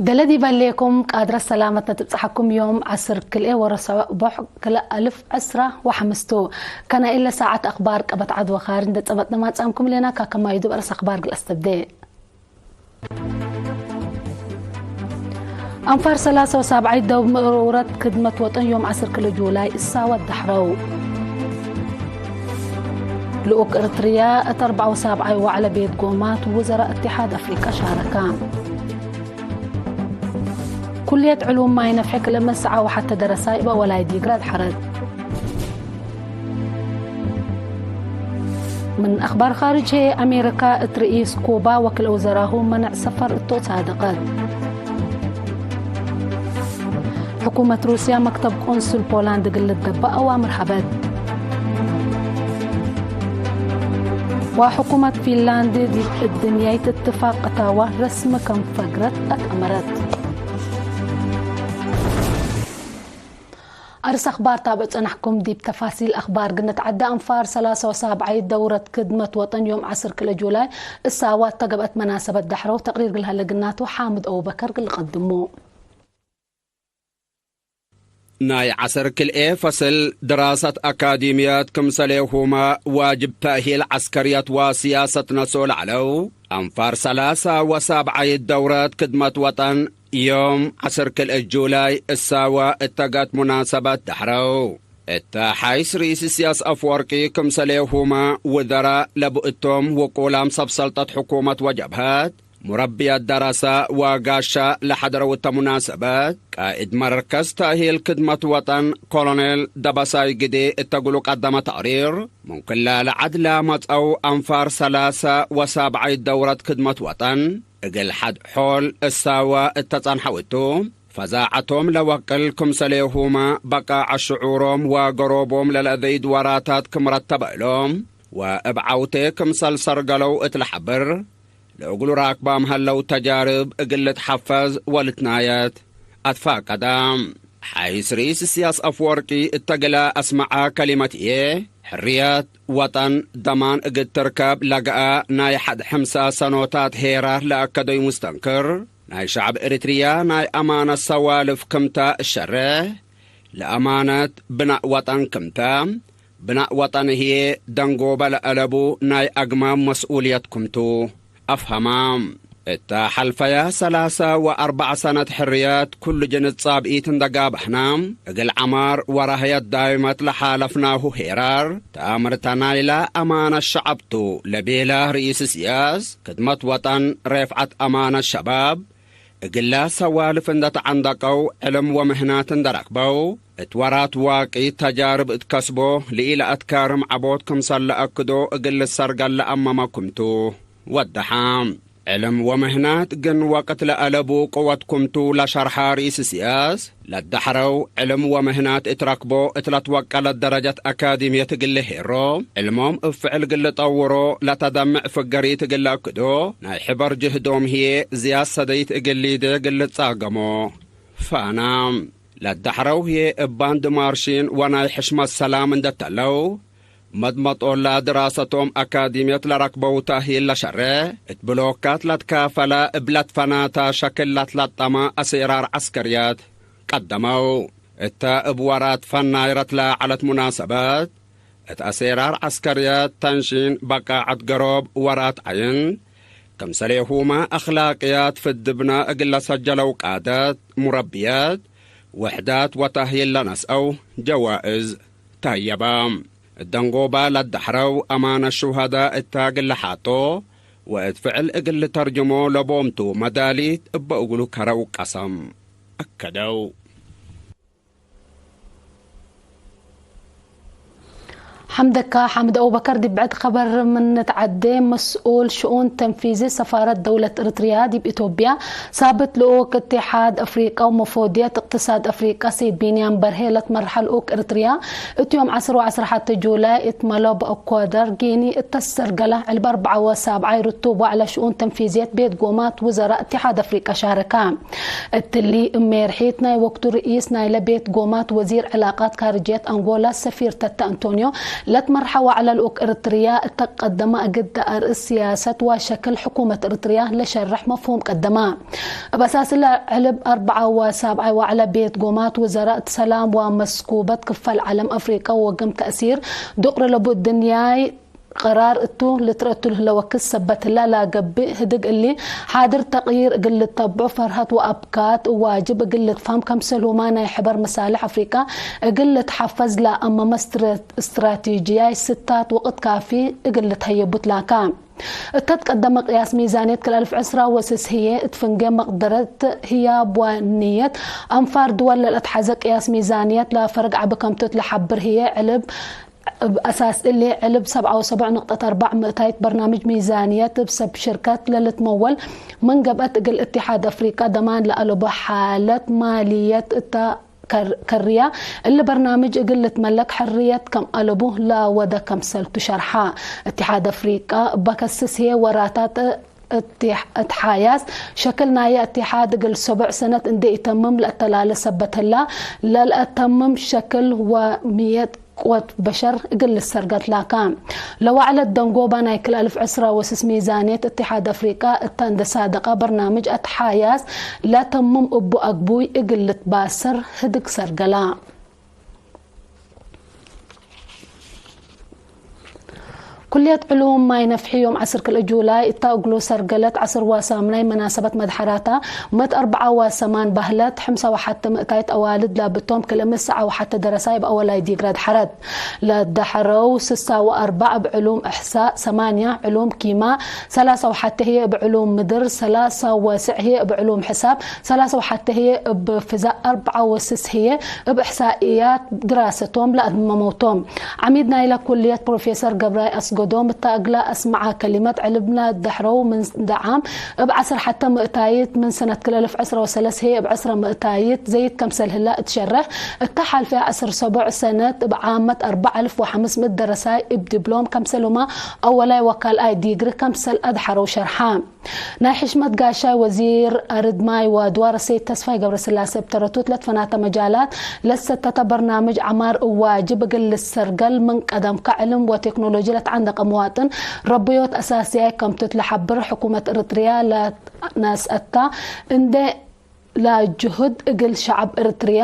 ገለ ዲበሌኩም ቃድረ ሰላመት ነትብጽሓኩም ዮም ዓስር ክልኤ ወረሰዕ ቦሕ ክለ ኣልፍ ዕስራ ወሓምስቱ። ከናይ ኢለ ሰዓት ኣኽባር ቀበት ዓድ ወኻሪ እንደጸመጥነ ማጻምኩም ሌና ካከማዩ ድበረስ ኣኽባር ግልኣስ ተብዴ። ኣንፋር ሰላሳ ወሳብዓይ ደው ምእሩረት ክድመት ወጠን ዮም ዓስር ክልተ ጁላይ እሳወት ዳሕረው። ልኡክ እርትርያ እት ኣርባዓ ወሳብዓይ ዋዕለ ቤት ጎማት ውዘራ እትሓድ ኣፍሪቃ ሻረካ። ኩልየት ዕሉም ማይ ነፍሒ ክልመ ሰዓ ወሓተ ደረሳይ እባ ወላይ ዲግራ ድሓረት። ምን ኣኽባር ኻርጅ ሄ ኣሜሪካ እት ርኢስ ኩባ ወክል ውዘራሁ መነዕ ሰፈር እቶ ሳደቐት። ሕኩመት ሩስያ መክተብ ቆንሱል ፖላንድ ግልት ደባ ኣዋምር ሃበት። ወሕኩመት ፊንላንድ ዲብ እድንያይት እትፋቅ እታዋ ረስሚ ከም ፈግረት ኣትኣመረት። ኣርስ ኣኽባር ታብዕ ጸናሕኩም ዲብ ተፋሲል ኣኽባር ግነት ዓዲ ኣንፋር ሰላሳ ወሳብዓይ ደውረት ክድመት ወጠን ዮም ዓስር ክልተ ጁላይ እሳዋ እተገብአት መናሰበት ዳሕረው ተቕሪር ግልሃለ ግናቱ ሓምድ ኣቡበከር ግልቐድሙ። ናይ ዓሰር ክልኤ ፈስል ድራሰት ኣካዲምያት ክምሰሌ ሁማ ዋጅብ ተእሂል ዓስከርያት ወሲያሰት ነሶ ላዕለው ኣንፋር ሰላሳ ወሳብዓይት ደውረት ክድመት ወጠን ዮም ዓሰር ክልኤ ጁላይ እሳዋ እተጋት ሙናሰባት ዳሕረው እተ ሓይስ ርኢስ ኢሳያስ ኣፍወርቂ ክምሰሌ ሁማ ውደራ ለብእቶም ውቁላም ሰብ ሰልጠት ሕኩመት ወጀብሀት ሙረብያት ደረሳ ወጋሻ ለሓደረው እተ ሙናሰበት፣ ቃኢድ መርከዝ ተእሂል ክድመት ወጠን ኮሎኔል ደበሳይ ግዴ እተግሉ ቀደመ ተቕሪር፣ ምን ክላ ለዓድላ መጸው ኣንፋር ሰላሳ ወሳብዓይ ደውረት ክድመት ወጠን፣ እግል ሓድ ሖል እሳዋ እተጸንሐው እቱ፣ ፈዛዓቶም ለወቅል ክምሰሌሁማ በቃ ዐሽዑሮም ወገሮቦም ለለአዘይድ ወራታት ክምረት ተበእሎም፣ ወእብ ዓውቴ ክምሰል ሰርገለው እት ለሐብር፣ ለእግሉ ራክባም ሀለው ተጃርብ እግል ልትሐፈዝ ወልትናየት አትፋቀደ። ሓይስ ርኢስ ኢሳያስ አፍወርቂ እተግለ አስመዐ ከሊመት እዬ፣ ሕርየት ወጠን ደማን እግል ትርከብ ለገአ ናይ ሐድ ሕምሳ ሰኖታት ሄራር ለአከደዩ ሙስተንክር፣ ናይ ሸዕብ ኤሪትርያ ናይ አማነት ሰዋልፍ ክምተ እሸሬ፣ ለአማነት ብናእ ወጠን ክምተ፣ ብናእ ወጠን ህዬ ደንጎበ ለአለቡ ናይ አግማም መስኡልየት ክምቱ አፍሀማ። እተ ሐልፈየ ሰላሰ ወአርበዕ ሰነት ሕርየት ኩሉ ጅንስ ጻብኢት እንደ ጋበህና፣ እግል ዐማር ወራህየት ዳይመት ለሓለፍናሁ ሄራር፣ ተአምርተ ናይለ አማነት ሸዐብቱ ለቤለ ርኢስ ኢሳያስ፣ ክድመት ወጠን፣ ሬፍዐት አማነት ሸባብ፣ እግለ ሰዋልፍ እንደ ተዐንደቀው፣ ዕልም ወምህናት እንደ ረክበው፣ እት ወራት ዋቂ ተጃርብ እት ከስቦ፣ ለኢለአትካርም ዐቦት ክምሰል ለአክዶ እግል ልሰርገል ለአመመ ክምቱ ወደሐ። ዕልም ወምህናት ግን ወቅት ለአለቡ ቅወት ክምቱ ለሸርሐ ርኢስ ኢሳያስ፣ ለደሐረው ዕልም ወምህናት እት ረክቦ እት ለትወቀለት ደረጀት አካዲምየት እግል ልሄሮ፣ ዕልሞም እብ ፍዕል እግል ልጠውሮ ለተደምዕ ፍገሪት እግል ለአክዶ፣ ናይ ሕበር ጅህዶም ህዬ ዝያድ ሰደይት እግል ሊዴ እግል ልጻገሞ ፋና። ለደሐረው ህዬ እብ ባንድ ማርሺን ወናይ ሕሽመት ሰላም እንደ ተለው፣ መድመጦላ ድራሰቶም አካዲምየት ለረክበው ተእሂል ለሸሬ፣ እት ብሎካት ለትካፈለ እብ ለትፈናተ ሸክል ለትለጠመ አሴራር ዐስከርየት ቀደመው። እተ እብ ወራት ፈናይረት ለዐለት ሙናሰበት፣ እት አሴራር ዐስከርየት ተንሺን በቃዐት ገሮብ ወራት ዐይን፣ ክምሰሌሁመ አኽላቅያት ፍድብነ እግለ ሰጀለው ቃደት፣ ሙረብየት፣ ውሕደት ወተህይል ለነስአው ጀዋእዝ ተህየበ። እት ደንጎበ ለደሐረው አማነት ሹሀዳ እተ እግል ለሓጦ ወእት ፍዕል እግል ልተርጅሞ ለቦምቱ መዳሊት እበ እግሉ ከረው ቀሰም አከደው። ሐምደካ ሓምድ አቡበከር። ዲብ ብዕድ ኸበር ምን ንትዓዴ፣ መስኡል ሽኡን ተንፊዚ ሰፋረት ደውለት እርትርያ ዲብ ኢትዮጵያ፣ ሳብት ልኡክ እትሓድ አፍሪቃ ወመፎድየት እቅትሳድ አፍሪቃ ሰይድ ቢንያም በርሄ ለትመርሐ ልኡክ እርትርያ፣ እት ዮም ዐስር ወዐስራ ሐተ ጁላይ እት መሎብ እኳደር ጊኒ እተሰርገለ ዕልባ አርበዓ ወሳብዓይ ርቱብ ዋዕላ ሽኡን ተንፊዝየት ቤት ጎማት ውዘራ እትሓድ አፍሪቃ ሻረካ። እትሊ እሜርሒት ናይ ወቅቱ ርኢስ ናይለ ቤት ጎማት ወዚር ዕላቃት ካርጅየት አንጎላ ሰፊር ተተ አንቶኒዮ ለትመርሐ ዋዕላ ልኡክ እርትርያ እተቀደመ እግድ ኣርእስ ስያሰት ወሸክል ሕኩመት እርትርያ ለሸርሕ መፍሁም ቀደማ። እብ ኣሳስለ ዕልብ ኣርብዓ ወሳብዓይ ዋዕላ ቤት ጎማት ውዘራእ ሰላም ወመስኩበት ክፋል ዓለም ኣፍሪቃ ወገም ተእሲር ዱቅሪ ለቡ ድንያይ ቀራር እቱ ልትረእቱ ልህለወ ክስ ሰበት ህላ ላገብእ ህድግ እሊ ሓድር ተቅይር እግል ልተብዑ ፈርሃት ወኣብካት ዋጅብ እግል ልትፋም ከምሰልሁማ ናይ ሕበር መሳልሕ ኣፍሪቃ እግል ልትሓፈዝ ለኣመመ ስትራቴጂያይ ስታት ወቅት ካፊ እግል ልትሀየቡት ላካ። እተትቀደመ ቅያስ ሚዛንየት ክልኣልፍ ዕስራ ወስስ ህየ እትፍንገ መቅደረት ህያብ ወንየት ኣንፋር ድወል ለልአትሓዘ ቅያስ ሚዛንየት ለፈርግ ዓቢ ከምቱት ለሓብር ህየ ዕልብ እብ ኣሳስ እሊ ዕልብ ሰብዓ ወሰቡዕ ንቅጠት ኣርባዕ ምእታይት በርናምጅ ሚዛንየት እብ ሰብ ሽርከት ለልትመወል ምን ገብአት እግል እትሓድ ኣፍሪቃ ደማን ለአለቦ ሓለት ማልየት እታ ከር-፣ ከርያ እሊ በርናምጅ እግል ልትመለክ ሕርየት ከም አለቡ ለወደ ከምሰልቱ ሸርሓ። እትሓድ ኣፍሪቃ እባ ከስስ ህየ ወራታት እትሕ-፣ እትሓያስ ሸክል ናየ እትሓድ እግል ሰቡዕ ሰነት እንዴ ኢተምም ለእተላለ ሰበት ህላ ለልአተምም ሸክል ወምየት ቅወት በሸር እግል ልሰርገት ላካ። ለዋዕለት ደንጎባ ናይ ክልአልፍ ዕስራ ወስስ ሚዛንየት እትሓድ ኣፍሪቃ እታ እንደ ሳደቃ በርናምጅ ኣትሓያዝ ለተምም እቡ ኣግቡይ እግል ልትባሰር ህድግ ሰርገላ። ኩልየት ዕሉም ማይ ነፍሒ ዮም ዓስር ክልተ ጁላይ እታ እግሉ ሰርገለት ዓስር ዋሳምናይ መናሰበት መድሓራታ ምእት ኣርብዓ ዋሰማን ባህለት ሕምሳ ወሓተ ምእታይት ኣዋልድ ላብቶም ክልእ ምስ ሰዓ ወሓተ ደረሳይ ብኣወላይ ዲግራ ድሓረት። ለዳሕረው ስሳ ወኣርባዕ እብ ዕሉም እሕሳእ፣ ሰማንያ ዕሉም ኪማ፣ ሰላሳ ወሓተ ህየ እብ ዕሉም ምድር፣ ሰላሳ ወስዕ ህየ እብ ዕሉም ሕሳብ፣ ሰላሳ ወሓተ ህየ እብ ፍዛ፣ ኣርብዓ ወስስ ህየ እብ እሕሳእያት ድራሰቶም ለኣትመመውቶም። ዓሚድ ናይላ ኩልየት ፕሮፌሰር ገብራይ ኣስገዶም እታ እግላ ኣስመዓ ከሊመት ዕልብና ዳሕረው ምን ደዓም እብ ዓስር ሓተ ምእታይት ምን ሰነት ክልተ ኣልፍ ዕስራ ወሰለስተ ህየ እብ ዕስራ ምእታይት ዘይት ከምሰል ህላ እትሸርሕ እታ ሓልፈያ ዓስር ሰቡዕ ሰነት እብ ዓመት ኣርባዕ ኣልፍ ወሓምስ ምእት ደረሳይ እብ ዲብሎም ከምሰሉማ ኣወላይ ወካልኣይ ዲግሪ ከምሰል ኣድሓረው ሸርሓ። ናይ ሕሽመት ጋሻይ ወዚር ኣርድ ማይ ወድዋ ረሰይት ተስፋይ ገብረስላሴ እብ ተረቱት ለትፈናተ መጃላት ለሰተተ በርናምጅ ዓማር እዋጅብ እግል ልሰርገል ምን ቀደምካ ዕልም ወቴክኖሎጂ ለትዓንደቀ መዋጥን ረብዮት ኣሳስያይ ከምቱት ለሓብር ሕኩመት እርትርያ ለነስአታ እንደ ላጅሁድ እግል ሸዓብ እርትርያ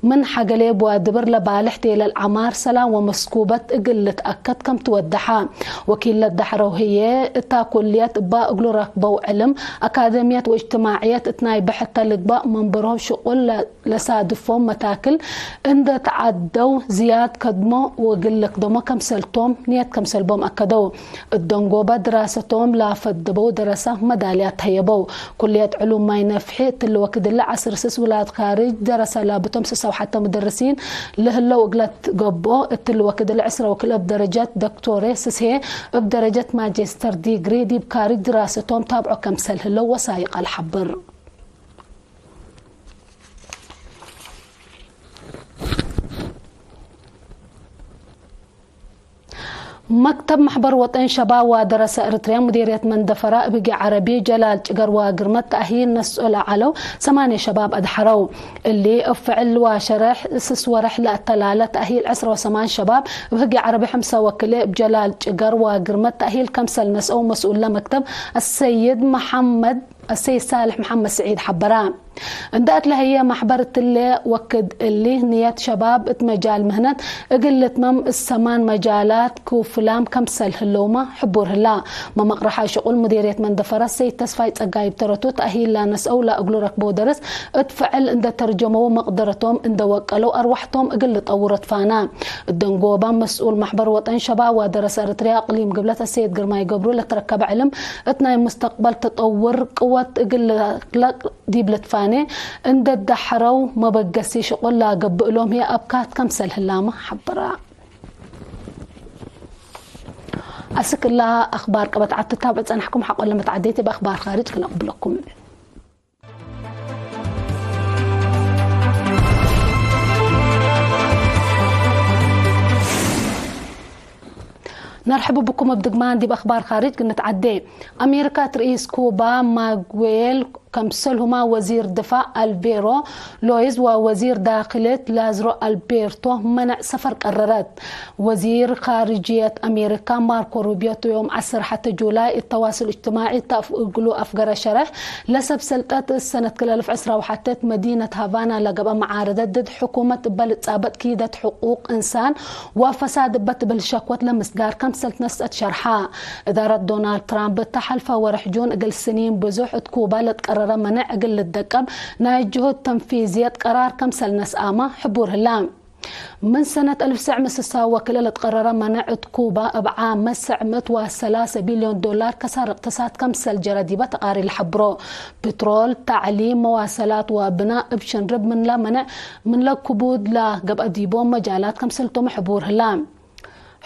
ምን ሓገሌ ብዋድብር ለባልሕ ቴለል ዓማር ሰላም ወመስኩበት እግል ልትኣከድ ከም ትወደሓ። ወኪል ለዳሕረው ህዬ እታ ኩልየት እባ እግሉ ረክበው ዕልም፣ ኣካደምየት ወእጅትማዕየት እት ናይ ብሕተ ልግባእ መንበርሆ ሽቁል ለ-፣ ለሳድፎም መታክል እንደ ተዓደው ዝያድ ከድሞ ወእግል ለክደሞ ከምሰልቶም ንየት ከምሰልቦም ኣከደው። እት ደንጎባ ድራሰቶም ላፈደበው ደረሳ መዳልያ ተህየበው። ኩልየት ዕሉም ማይ ነፍሒ እትሊ ወክድለ ዓስር ስስ ውላድ ካርጅ ደረሳ ላብቶም ስሳ ወሓተ ምደርሲን ለህለው እግለት ገብኦ እትሊ ወክድለ ዕስራ ወክልኤ እብ ደረጀት ዶክቶሬ ስስሄ እብ ደረጀት ማጀስተር ዲግሪ ዲብ ካርጅ ድራሰቶም ታብዖ ከምሰል ህለው ወሳይቃ ለሓብር። መክተብ ማሕበር ወጠን ሸባብ ወደረሰ እርትርያ ሙዲርየት መንደፈራ እብ ህጌ ዓረቢ ጀላል ጭገር ወግርመት ተእሂል ነስኦ ለዓለው ሰማንየ ሸባብ ኣድሓረው። እሊ እብ ፍዕል ወሸረሕ ስስ ወረሕ ለእተላለ ተእሂል ዕስራ ወሰማን ሸባብ እብ ህጌ ዓረቢ ሕምሳ ወክልኤ እብ ጀላል ጭገር ወግርመት ተእሂል ከምሰል ነስኦ መስኡል ለመክተብ ኣሰይድ መሓመድ ኣሰይድ ሳልሕ መሓመድ ስዒድ ሓበራ። እንዳ እትለህየ ማሕበር እትለ ወክድ እሊ ንየት ሸባብ እት መጃል ምህነት እግል ልትመም እሰማን መጃላት ክውፍላም ከምሰል ህለውማ ሕቡር ህላ። መመቕረሓ ሽቁል ሙዲርየት መንደፈራ ሰይድ ተስፋይ ጸጋይ ብተረቱ ተእሂል ላነስአው ላእግሉ ረክበው ደርስ እት ፍዕል እንደ ተርጀመው መቕደረቶም እንደ ወቀለው ኣርዋሕቶም እግል ልጠውሮ ትፋና። እደንጎባ መስኡል ማሕበር ወጠን ሸባብ ወደረሰ እርትርያ እቅሊም ግብለት ኣሰይድ ግርማይ ገብሩ ለተረከበ ዕልም እት ናይ ሙስተቅበል ተጠውር ቅወት እግል ለክለቅ ዲብ ልትፋኔ እንደ ዳሕረው መበገሲ ሽቁል ላገብእሎም ህየ ኣብካት ከምሰል ህላማ ሓበራ። ኣስክላ ኣኽባር ቀበት ዓድ ትታብዑ ጸናሕኩም ሓቆለ መትዓደይቲ ብኣኽባር ኻርጅ ክነቕብለኩም። ነርሕብ ብኩም እብ ድግማን ዲብ ኣኽባር ኻርጅ ግንትዓዴ። ኣሜሪካ እት ርኢስ ኩባ ማጉዌል ከምሰልሁማ ወዚር ድፋዕ ኣልቤሮ ሎይዝ ወወዚር ዳክልት ላዝሮ ኣልቤርቶ መነዕ ሰፈር ቀረረት። ወዚር ካርጅየት ኣሜሪካ ማርኮ ሩቢዮ ዮም ዓሰርተ ሓደ ጁላይ እተዋስል እጅትማዒ እግሉ ኣፍገረ ሸረሕ ለሰብ ሰልጠት ሰነት ክልተ ኣልፍ ዕስራ ወሓተት መዲነት ሃቫና ለገብአ መዓረደት ድድ ሕኩመት በልጻበጥ ኪደት ሕቁቅ እንሳን ወፈሳድ በትብል ሸኮት ለምስዳር ከምሰልት ነስጠት ሸርሓ። እዳረት ዶናልድ ትራምፕ እተሓልፈ ወርሕ ጁን እግል ስኒን ብዙሕ እት ኩባ ለትቀረረ መነዕ እግል ልደቀብ ናይ ጅሁድ ተንፊዝየት ቀራር ከምሰል ነስኣማ ሕቡር ህላ። ምን ሰነት ኣልፍ ሰዕ ምስሳ ወክለ ለትቀረረ መነዕ እት ኩባ እብ ዓመት ሰዕምት ወሰላሰ ቢልዮን ዶላር ከሳር እቅትሳድ ከምሰል ጀረዲበ ተቃሪ ልሐብሮ። ፕትሮል፣ ታዕሊም፣ መዋሰላት ወብና እብ ሸንርብ ምንላ መነዕ ምንለ ክቡድ ላ ገብአ ዲቦ መጃላት ከምሰልቶም ሕቡር ህላ።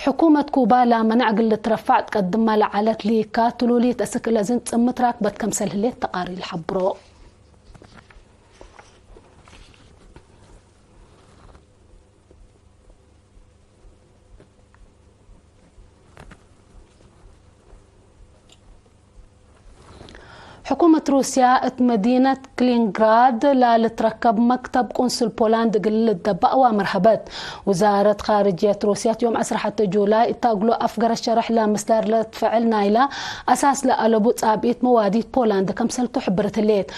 ሕኩመት ኩባ ላመነዕ እግል ልትረፋዕ ትቀድማ ለዓለት ሊካ ትሉሊት እስክ እለዝን ጽምት ራክበት ከምሰል ህሌት ተቃሪ ልሐብሮ። ሕኩመት ሩስያ እት መዲነት ክሊንግራድ ላልትረከብ መክተብ ቁንስል ፖላንድ እግል ልደባእ ኣዋምር ሀበት። ውዛረት ኻርጅየት ሩስያ ዮም ዓሰርተ ሓደ ጁላይ እታ እግሎ ኣፍገረ ሸረሕ ለምስዳር ለትፈዕል ናይላ ኣሳስ ለኣለቡ ጻብኢት መዋዲት ፖላንድ ከምሰልቱ ሕብርት ሌት።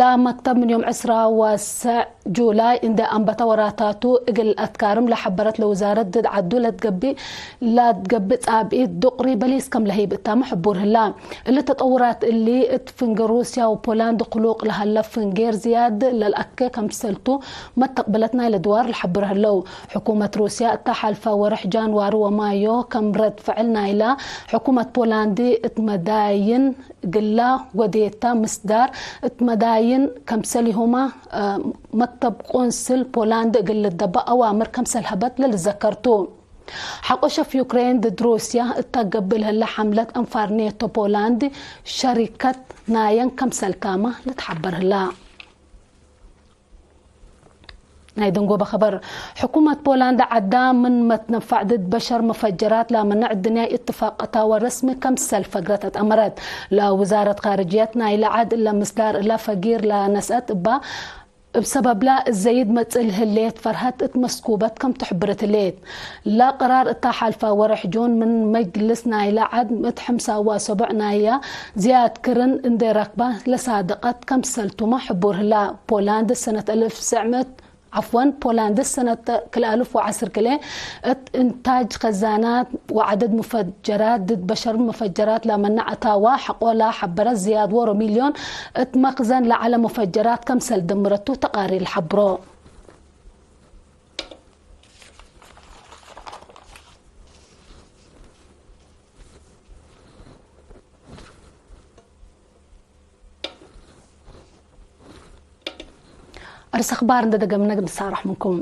ላመክተብ ምን ዮም ዕስራ ወሰዕ ጁላይ እንደ ኣንበተ ወራታቱ እግል ኣትካርም ለሐበረት ለውዛረት ድድ ዓዱ ለትገብእ ላትገብእ ጻብኢት ዱቅሪ በሊስ ከም ለህይብ እታመ ሕቡር ህላ። እሊ ተጠውራት እሊ እት ፍንጌ ሩስያ ወፖላንድ ክሉቅ ለሀለ ፍንጌር ዝያድ ለልኣከ ከምሰልቱ መተቅብለት ናይ ለድዋር ለሐብር ህለው። ሕኩመት ሩስያ እታ ሓልፈ ወርሕ ጃንዋሪ ወማዮ ከም ረድ ፍዕል ናይላ ሕኩመት ፖላንድ እት መዳይን ግላ ወዴታ ምስዳር እት መዳይን ከምሰሊሁማ መክተብ ቆንስል ፖላንድ እግል ልደባ ኣዋምር ከምሰል ሀበት ለልዘከርቱ። ሓቆሸፍ ዩክሬን ድድ ሩስያ እታ ገብእ ለህላ ሓምለት ኣንፋር ኔቶ ፖላንድ ሸሪከት ናየን ከምሰልታማ ልትሓበር ህላ። ናይ ደንጎበ ኸበር። ሕኩመት ፖላንድ ዓዳ ምን መትነፋዕ ድድ በሸር መፈጀራት ላመነዕ ድንያይ እትፋቅ እታወ ረስሚ ከምሰል ፈግረት ኣጠመረት። ለውዛረት ኻርጅየት ናይ ለዓድ እለ ምስዳር እላ ፈጊር ላነስአት እባ እብ ሰበብላ እዘይድ መጽእ ልህሌት ፈርሀት እት መስኩበት ከም ትሕብርት ህሌት። ላቅራር እታ ሓልፋ ወርሕ ጁን ምን መጅልስ ናይላ ዓድ እት ሕምሳ ወሰቡዕ ናያ ዝያድ ክርን እንዴ ረክባ ለሳደቀት ከምሰልቱመ ሕቡር ህላ። ፖላንድ ሰነት እልፍ ሰዕመት ዓፍወን፣ ፖላንድ ሰነት ክልኣልፍ ወዓስር ክልኤ እት እንታጅ ከዛናት ወዓደድ ሙፈጀራት ድድ በሸር መፈጀራት ላመና ኣታዋ ሐቆላ ሐበረት ዝያድ ወሮ ሚልዮን እት መክዘን ለዓለ መፈጀራት ከምሰል ደምረቱ ተቃሪ ልሐብሮ። ኣርስ ኣኽባር እንደ ደገምነ ንሳራሕ ምንኩም።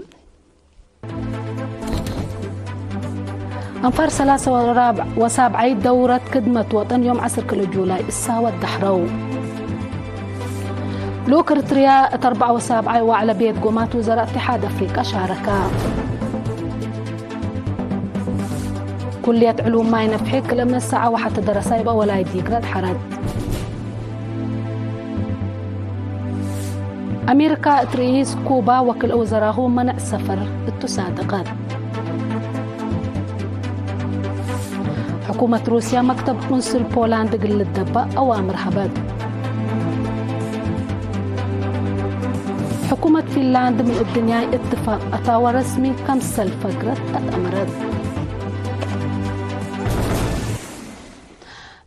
ኣንፋር ሰላሳ ወሳብዓይ ደውረት ክድመት ወጠን ዮም ዓሰርተ ክልተ ጁላይ እሳወት ዳሕረው። ልኡክ ኤርትርያ እት ኣርብዓ ወሳብዓይ ዋዕለ ቤት ጎማት ውዘራእ እትሓድ ኣፍሪቃ ሻረካ። ኩልየት ዕሉም ማይ ነፍሒ ክልተ ምእት ሰዓ ወሓተ ደረሳ ይብኣ ወላይ ዲግራት ሓረት። ኣሜሪካ እት ርኢስ ኩባ ወክል ወዘራሁ መነዕ ሰፈር እቱ ሳደቀት። ሕኩመት ሩስያ መክተብ ቁንስል ፖላንድ እግል ልደባ ኣዋምር ሀበት። ሕኩመት ፊንላንድ ምን እድንያይ እትፋቅ ኣታዋ ረስሚ ከምሰል ፈግረት ኣትኣመረት።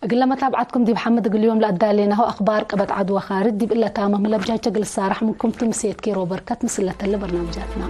እግለ መታብዓትኩም ዲብ ሓምድ እግል ዮም ለኣዳሌናሁ ኣኽባር ቀበት ዓድ ወኻርድ ዲብ እለ ታመም ለብጃጀ እግል ሳራሕ ምንኩም ቲ ምሴትኪ ሮበርከት ምስለተለ በርናምጃትና።